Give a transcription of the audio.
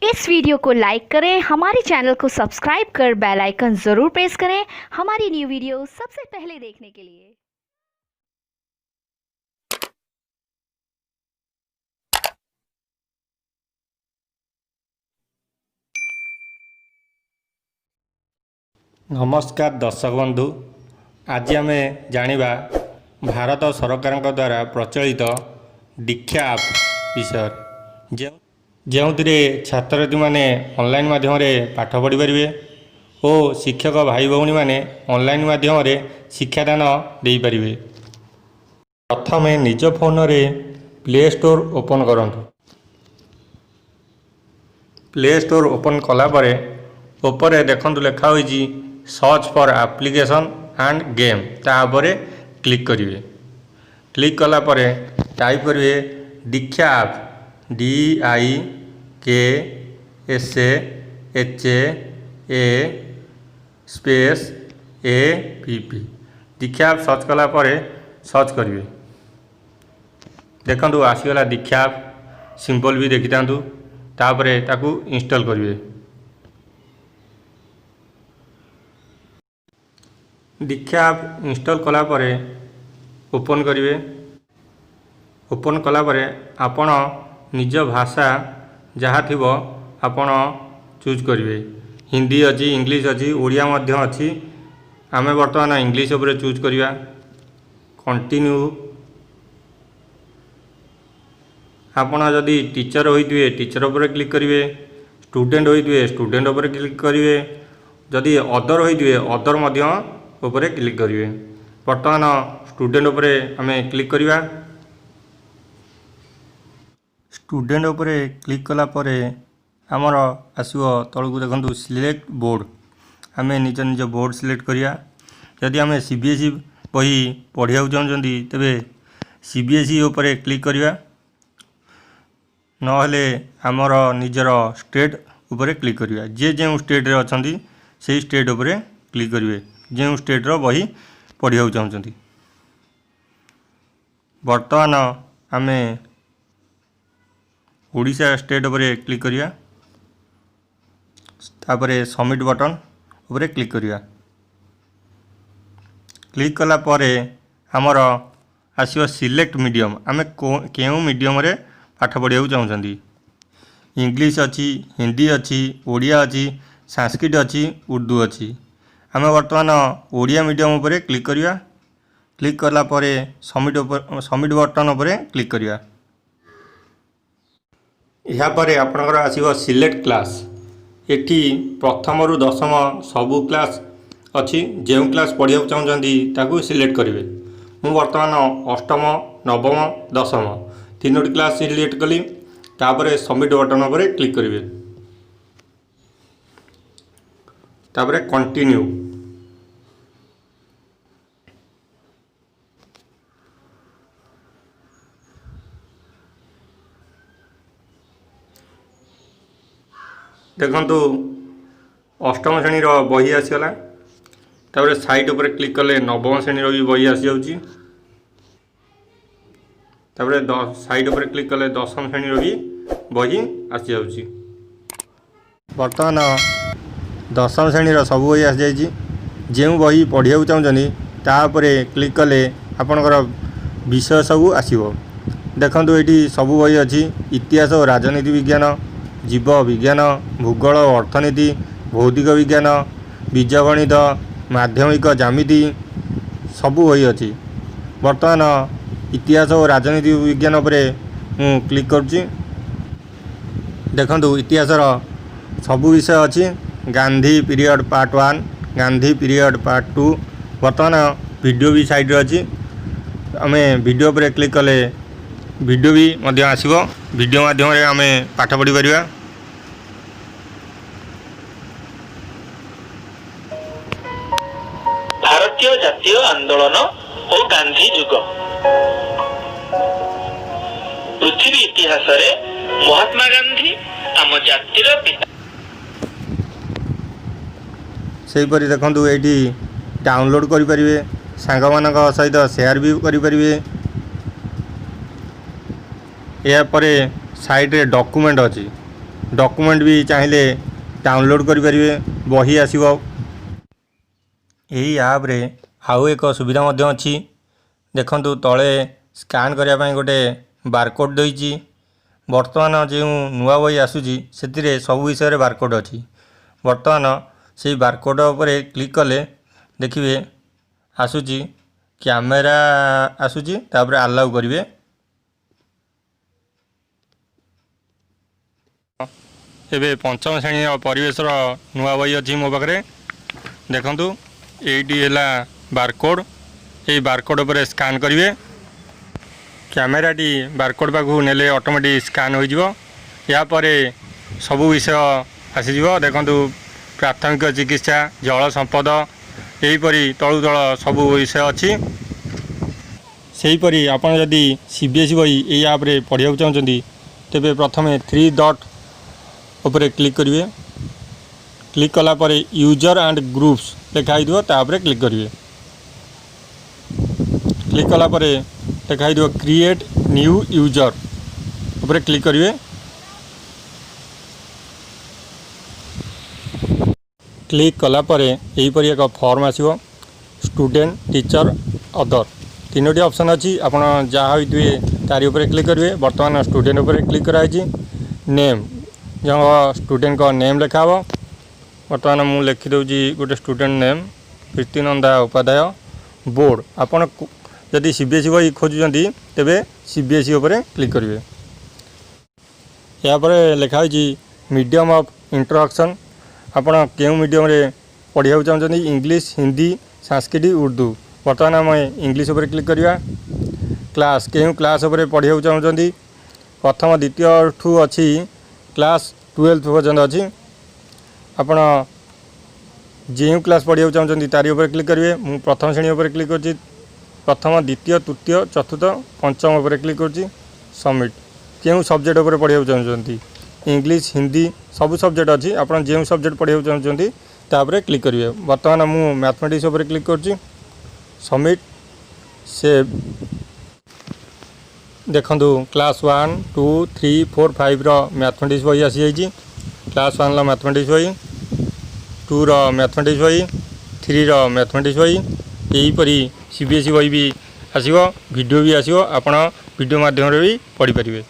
इस वीडियो को लाइक करें, हमारे चैनल को सब्सक्राइब कर बेल आइकन ज़रूर प्रेस करें हमारी न्यू वीडियो सबसे पहले देखने के लिए। ନମସ୍କାର ଦର୍ଶକ ବନ୍ଧୁ, ଆଜି ଆମେ ଜାଣିବା ଭାରତ ସରକାରଙ୍କ ଦ୍ୱାରା ପ୍ରଚଳିତ ଦୀକ୍ଷା ଆପ୍ ବିଷୟରେ, ଯେଉଁଥିରେ ଛାତ୍ରଛାତ୍ରୀମାନେ ଅନଲାଇନ୍ ମାଧ୍ୟମରେ ପାଠ ପଢ଼ିପାରିବେ ଓ ଶିକ୍ଷକ ଭାଇ ଭଉଣୀମାନେ ଅନଲାଇନ୍ ମାଧ୍ୟମରେ ଶିକ୍ଷାଦାନ ଦେଇପାରିବେ। ପ୍ରଥମେ ନିଜ ଫୋନରେ ପ୍ଲେ ଷ୍ଟୋର୍ ଓପନ୍ କରନ୍ତୁ। ପ୍ଲେ ଷ୍ଟୋର୍ ଓପନ୍ କଲା ପରେ ଉପରେ ଦେଖନ୍ତୁ ଲେଖା ହୋଇଛି "Search for application and game"। ତା ଉପରେ କ୍ଲିକ୍ କରିବେ। କ୍ଲିକ୍ କଲା ପରେ ଟାଇପ୍ କରିବେ ଦୀକ୍ଷା app, DIKSHA space APP। ଦୀକ୍ଷା ଆପ୍ ସର୍ଚ୍ଚ କଲା ପରେ ସର୍ଚ୍ଚ କରିବେ। ଦେଖନ୍ତୁ, ଆସିଗଲା ଦୀକ୍ଷା ଆପ୍। ସିମ୍ବଲ୍ ବି ଦେଖିଥାନ୍ତୁ। ତାପରେ ତାକୁ ଇନଷ୍ଟଲ୍ କରିବେ। ଦୀକ୍ଷା ଆପ୍ ଇନଷ୍ଟଲ୍ କଲା ପରେ ଓପନ୍ କରିବେ। ଓପନ୍ କଲା ପରେ ଆପଣ ନିଜ ଭାଷା ଯାହା ଥିବ ଆପଣ ଚୁଜ୍ କରିବେ। ହିନ୍ଦୀ ଅଛି, ଇଂଲିଶ ଅଛି, ଓଡ଼ିଆ ମଧ୍ୟ ଅଛି। ଆମେ ବର୍ତ୍ତମାନ ଇଂଲିଶ ଉପରେ ଚୁଜ୍ କରିବା। କଣ୍ଟିନ୍ୟୁ। ଆପଣ ଯଦି ଟିଚର୍ ହୋଇଥିବେ, ଟିଚର୍ ଉପରେ କ୍ଲିକ୍ କରିବେ। ଷ୍ଟୁଡେଣ୍ଟ ହୋଇଥିବେ, ଷ୍ଟୁଡେଣ୍ଟ ଉପରେ କ୍ଲିକ୍ କରିବେ। ଯଦି ଅଦର ହୋଇଥିବେ, ଅଦର ମଧ୍ୟ ଉପରେ କ୍ଲିକ୍ କରିବେ। ବର୍ତ୍ତମାନ ଷ୍ଟୁଡେଣ୍ଟ ଉପରେ ଆମେ କ୍ଲିକ୍ କରିବା। ଷ୍ଟୁଡେଣ୍ଟ ଉପରେ କ୍ଲିକ୍ କଲା ପରେ ଆମର ଆସିବ ତଳକୁ, ଦେଖନ୍ତୁ, ସିଲେକ୍ଟ ବୋର୍ଡ଼। ଆମେ ନିଜ ନିଜ ବୋର୍ଡ଼ ସିଲେକ୍ଟ କରିବା। ଯଦି ଆମେ ସିବିଏସ୍ଇ ବହି ପଢ଼ିବାକୁ ଚାହୁଁଛନ୍ତି, ତେବେ ସିବିଏସ୍ଇ ଉପରେ କ୍ଲିକ୍ କରିବା, ନହେଲେ ଆମର ନିଜର ଷ୍ଟେଟ୍ ଉପରେ କ୍ଲିକ୍ କରିବା। ଯିଏ ଯେଉଁ ଷ୍ଟେଟ୍ରେ ଅଛନ୍ତି, ସେଇ ଷ୍ଟେଟ୍ ଉପରେ କ୍ଲିକ୍ କରିବେ, ଯେଉଁ ଷ୍ଟେଟ୍ର ବହି ପଢ଼ିବାକୁ ଚାହୁଁଛନ୍ତି। ବର୍ତ୍ତମାନ ଆମେ ଓଡ଼ିଶା ଷ୍ଟେଟ୍ ଉପରେ କ୍ଲିକ୍ କରିବା। ତାପରେ ସବମିଟ୍ ବଟନ୍ ଉପରେ କ୍ଲିକ୍ କରିବା। କ୍ଲିକ୍ କଲା ପରେ ଆମର ଆସିବ ସିଲେକ୍ଟ ମିଡ଼ିୟମ୍। ଆମେ କେଉଁ ମିଡ଼ିୟମରେ ପାଠ ପଢ଼ିବାକୁ ଚାହୁଁଛନ୍ତି। ଇଂଲିଶ ଅଛି, ହିନ୍ଦୀ ଅଛି, ଓଡ଼ିଆ ଅଛି, ସାଂସ୍କ୍ରିଟ ଅଛି, ଉର୍ଦ୍ଦୁ ଅଛି। ଆମେ ବର୍ତ୍ତମାନ ଓଡ଼ିଆ ମିଡ଼ିୟମ୍ ଉପରେ କ୍ଲିକ୍ କରିବା। କ୍ଲିକ୍ କଲା ପରେ ସବମିଟ୍ ବଟନ୍ ଉପରେ କ୍ଲିକ୍ କରିବା। ଏହାପରେ ଆପଣଙ୍କର ଆସିବ ସିଲେକ୍ଟ କ୍ଲାସ୍। ଏଠି ପ୍ରଥମରୁ ଦଶମ ସବୁ କ୍ଲାସ୍ ଅଛି। ଯେଉଁ କ୍ଲାସ୍ ପଢ଼ିବାକୁ ଚାହୁଁଛନ୍ତି, ତାକୁ ସିଲେକ୍ଟ କରିବେ। ମୁଁ ବର୍ତ୍ତମାନ ଅଷ୍ଟମ, ନବମ, ଦଶମ ତିନୋଟି କ୍ଲାସ୍ ସିଲେକ୍ଟ କଲି। ତାପରେ ସବମିଟ୍ ବଟନ୍ ଉପରେ କ୍ଲିକ୍ କରିବେ। ତାପରେ କଣ୍ଟିନ୍ୟୁ। ଦେଖନ୍ତୁ, ଅଷ୍ଟମ ଶ୍ରେଣୀର ବହି ଆସିଗଲା। ତାପରେ ସାଇଟ୍ ଉପରେ କ୍ଲିକ୍ କଲେ ନବମ ଶ୍ରେଣୀର ବି ବହି ଆସିଯାଉଛି। ତାପରେ ସାଇଟ୍ ଉପରେ କ୍ଲିକ୍ କଲେ ଦଶମ ଶ୍ରେଣୀର ବି ବହି ଆସିଯାଉଛି। ବର୍ତ୍ତମାନ ଦଶମ ଶ୍ରେଣୀର ସବୁ ବହି ଆସିଯାଇଛି। ଯେଉଁ ବହି ପଢ଼ିବାକୁ ଚାହୁଁଛନ୍ତି, ତା ଉପରେ କ୍ଲିକ୍ କଲେ ଆପଣଙ୍କର ବିଷୟ ସବୁ ଆସିବ। ଦେଖନ୍ତୁ, ଏଇଠି ସବୁ ବହି ଅଛି: ଇତିହାସ ଓ ରାଜନୀତି ବିଜ୍ଞାନ, ଜୀବ ବିଜ୍ଞାନ, ଭୂଗୋଳ ଓ ଅର୍ଥନୀତି, ଭୌତିକ ବିଜ୍ଞାନ, ବୀଜଗଣିତ, ମାଧ୍ୟମିକ ଜ୍ୟାମିତି, ସବୁ ବହି ଅଛି। ବର୍ତ୍ତମାନ ଇତିହାସ ଓ ରାଜନୀତି ବିଜ୍ଞାନ ଉପରେ ମୁଁ କ୍ଲିକ୍ କରୁଛି। ଦେଖନ୍ତୁ, ଇତିହାସର ସବୁ ବିଷୟ ଅଛି: Gandhi period part 1, Gandhi period part 2। ବର୍ତ୍ତମାନ ଭିଡ଼ିଓ ବି ସାଇଡ଼୍ରେ ଅଛି। ଆମେ ଭିଡ଼ିଓ ଉପରେ କ୍ଲିକ୍ କଲେ ଭିଡ଼ିଓ ବି ମଧ୍ୟ ଆସିବ। ଭିଡ଼ିଓ ମାଧ୍ୟମରେ ଆମେ ପାଠ ପଢ଼ିପାରିବା। ଭାରତୀୟ ଜାତୀୟ ଆନ୍ଦୋଳନ ଓ ଗାନ୍ଧୀ ଯୁଗ। ପୃଥିବୀ ଇତିହାସରେ ମହାତ୍ମା ଗାନ୍ଧୀ ଆମ ଜାତିର ପିତା। ସେହିପରି ଦେଖନ୍ତୁ, ଏଇଠି ଡାଉନଲୋଡ଼୍ କରିପାରିବେ, ସାଙ୍ଗମାନଙ୍କ ସହିତ ସେୟାର ବି କରିପାରିବେ। ଏହାପରେ ସାଇଡ଼୍ରେ ଡକୁମେଣ୍ଟ ଅଛି। ଡକୁମେଣ୍ଟ ବି ଚାହିଁଲେ ଡାଉନଲୋଡ଼୍ କରିପାରିବେ, ବହି ଆସିବ। ଏହି ଆପ୍ରେ ଆଉ ଏକ ସୁବିଧା ମଧ୍ୟ ଅଛି। ଦେଖନ୍ତୁ, ତଳେ ସ୍କାନ୍ କରିବା ପାଇଁ ଗୋଟେ ବାରକୋଡ଼୍ ଦେଇଛି। ବର୍ତ୍ତମାନ ଯେଉଁ ନୂଆ ବହି ଆସୁଛି, ସେଥିରେ ସବୁ ବିଷୟରେ ବାରକୋଡ଼୍ ଅଛି। ବର୍ତ୍ତମାନ ସେଇ ବାରକୋଡ଼୍ ଉପରେ କ୍ଲିକ୍ କଲେ ଦେଖିବେ ଆସୁଛି, କ୍ୟାମେରା ଆସୁଛି। ତାପରେ ଆଲାଉ କରିବେ। ଏବେ ପଞ୍ଚମ ଶ୍ରେଣୀର ପରିବେଶର ନୂଆ ବହି ଅଛି ମୋ ପାଖରେ। ଦେଖନ୍ତୁ, ଏଇଟି ହେଲା ବାରକୋଡ଼୍। ଏଇ ବାରକୋଡ଼୍ ଉପରେ ସ୍କାନ୍ କରିବେ। କ୍ୟାମେରାଟି ବାରକୋଡ଼୍ ପାଖକୁ ନେଲେ ଅଟୋମେଟିକ୍ ସ୍କାନ୍ ହୋଇଯିବ। ଏହାପରେ ସବୁ ବିଷୟ ଆସିଯିବ। ଦେଖନ୍ତୁ, ପ୍ରାଥମିକ ଚିକିତ୍ସା, ଜଳ ସମ୍ପଦ, ଏହିପରି ତଳୁ ତଳ ସବୁ ବିଷୟ ଅଛି। ସେହିପରି ଆପଣ ଯଦି ସିବିଏସ୍ଇ ବହି ଏଇ ଆପ୍ରେ ପଢ଼ିବାକୁ ଚାହୁଁଛନ୍ତି, ତେବେ ପ୍ରଥମେ ଥ୍ରୀ ଡଟ୍ ଉପରେ କ୍ଲିକ୍ କରିବେ। କ୍ଲିକ୍ କଲା ପରେ ୟୁଜର୍ ଆଣ୍ଡ ଗ୍ରୁପ୍ସ ଲେଖା ହେଇଥିବ, ତା ଉପରେ କ୍ଲିକ୍ କରିବେ। କ୍ଲିକ୍ କଲା ପରେ ଲେଖା ହେଇଥିବ କ୍ରିଏଟ୍ ନ୍ୟୁ ୟୁଜର୍ ଉପରେ କ୍ଲିକ୍ କରିବେ। କ୍ଲିକ୍ କଲା ପରେ ଏହିପରି ଏକ ଫର୍ମ ଆସିବ। ଷ୍ଟୁଡେଣ୍ଟ, ଟିଚର୍, ଅଦର ତିନୋଟି ଅପସନ୍ ଅଛି। ଆପଣ ଯାହା ହୋଇଥିବେ, ତାରି ଉପରେ କ୍ଲିକ୍ କରିବେ। ବର୍ତ୍ତମାନ ଷ୍ଟୁଡେଣ୍ଟ ଉପରେ କ୍ଲିକ୍ କରାହେଇଛି। ନେମ୍, ଜଣଙ୍କ ଷ୍ଟୁଡେଣ୍ଟଙ୍କ ନେମ୍ ଲେଖା ହେବ। ବର୍ତ୍ତମାନ ମୁଁ ଲେଖିଦେଉଛି ଗୋଟେ student name, Pritinanda Upadhyay. Board, ଆପଣ ଯଦି ସିବିଏସ୍ଇ ବହି ଖୋଜୁଛନ୍ତି, ତେବେ ସିବିଏସ୍ଇ ଉପରେ କ୍ଲିକ୍ କରିବେ। ଏହାପରେ ଲେଖା ହୋଇଛି ମିଡ଼ିୟମ୍ ଅଫ୍ ଇନଷ୍ଟ୍ରକ୍ସନ୍। ଆପଣ କେଉଁ ମିଡ଼ିୟମ୍ରେ ପଢ଼ିବାକୁ ଚାହୁଁଛନ୍ତି? ଇଂଲିଶ, ହିନ୍ଦୀ, ସାଂସ୍କ୍ରିଟ, ଉର୍ଦ୍ଦୁ। ବର୍ତ୍ତମାନ ଆମେ ଇଂଲିଶ ଉପରେ କ୍ଲିକ୍ କରିବା। କ୍ଲାସ୍, କେଉଁ କ୍ଲାସ୍ ଉପରେ ପଢ଼ିବାକୁ ଚାହୁଁଛନ୍ତି? ପ୍ରଥମ, ଦ୍ୱିତୀୟଠୁ ଅଛି, କ୍ଲାସ୍ 12 ପର୍ଯ୍ୟନ୍ତ ଅଛି। ଆପଣ ଯେଉଁ କ୍ଲାସ୍ ପଢ଼ିବାକୁ ଚାହୁଁଛନ୍ତି, ତାରି ଉପରେ କ୍ଲିକ୍ କରିବେ। ମୁଁ ପ୍ରଥମ ଶ୍ରେଣୀ ଉପରେ କ୍ଲିକ୍ କରୁଛି। ପ୍ରଥମ, ଦ୍ୱିତୀୟ, ତୃତୀୟ, ଚତୁର୍ଥ, ପଞ୍ଚମ ଉପରେ କ୍ଲିକ୍ କରୁଛି। ସବମିଟ୍। କେଉଁ ସବଜେକ୍ଟ ଉପରେ ପଢ଼ିବାକୁ ଚାହୁଁଛନ୍ତି? ଇଂଲିଶ, ହିନ୍ଦୀ, ସବୁ ସବଜେକ୍ଟ ଅଛି। ଆପଣ ଯେଉଁ ସବଜେକ୍ଟ ପଢ଼ିବାକୁ ଚାହୁଁଛନ୍ତି, ତା ଉପରେ କ୍ଲିକ୍ କରିବେ। ବର୍ତ୍ତମାନ ମୁଁ ମ୍ୟାଥମେଟିକ୍ସ ଉପରେ କ୍ଲିକ୍ କରୁଛି। Submit, save. ଦେଖନ୍ତୁ, କ୍ଲାସ୍ 1, 2, 3, 4, 5ର ମ୍ୟାଥମେଟିକ୍ସ ବହି ଆସିଯାଇଛି। କ୍ଲାସ୍ 1ର ମ୍ୟାଥମେଟିକ୍ସ ବହି, 2ର ମ୍ୟାଥମେଟିକ୍ସ ବହି, 3ର ମ୍ୟାଥମେଟିକ୍ସ ବହି, ଏହିପରି ସିବିଏସ୍ଇ ବହି ବି ଆସିବ, ଭିଡ଼ିଓ ବି ଆସିବ। ଆପଣ ଭିଡ଼ିଓ ମାଧ୍ୟମରେ ବି ପଢ଼ିପାରିବେ।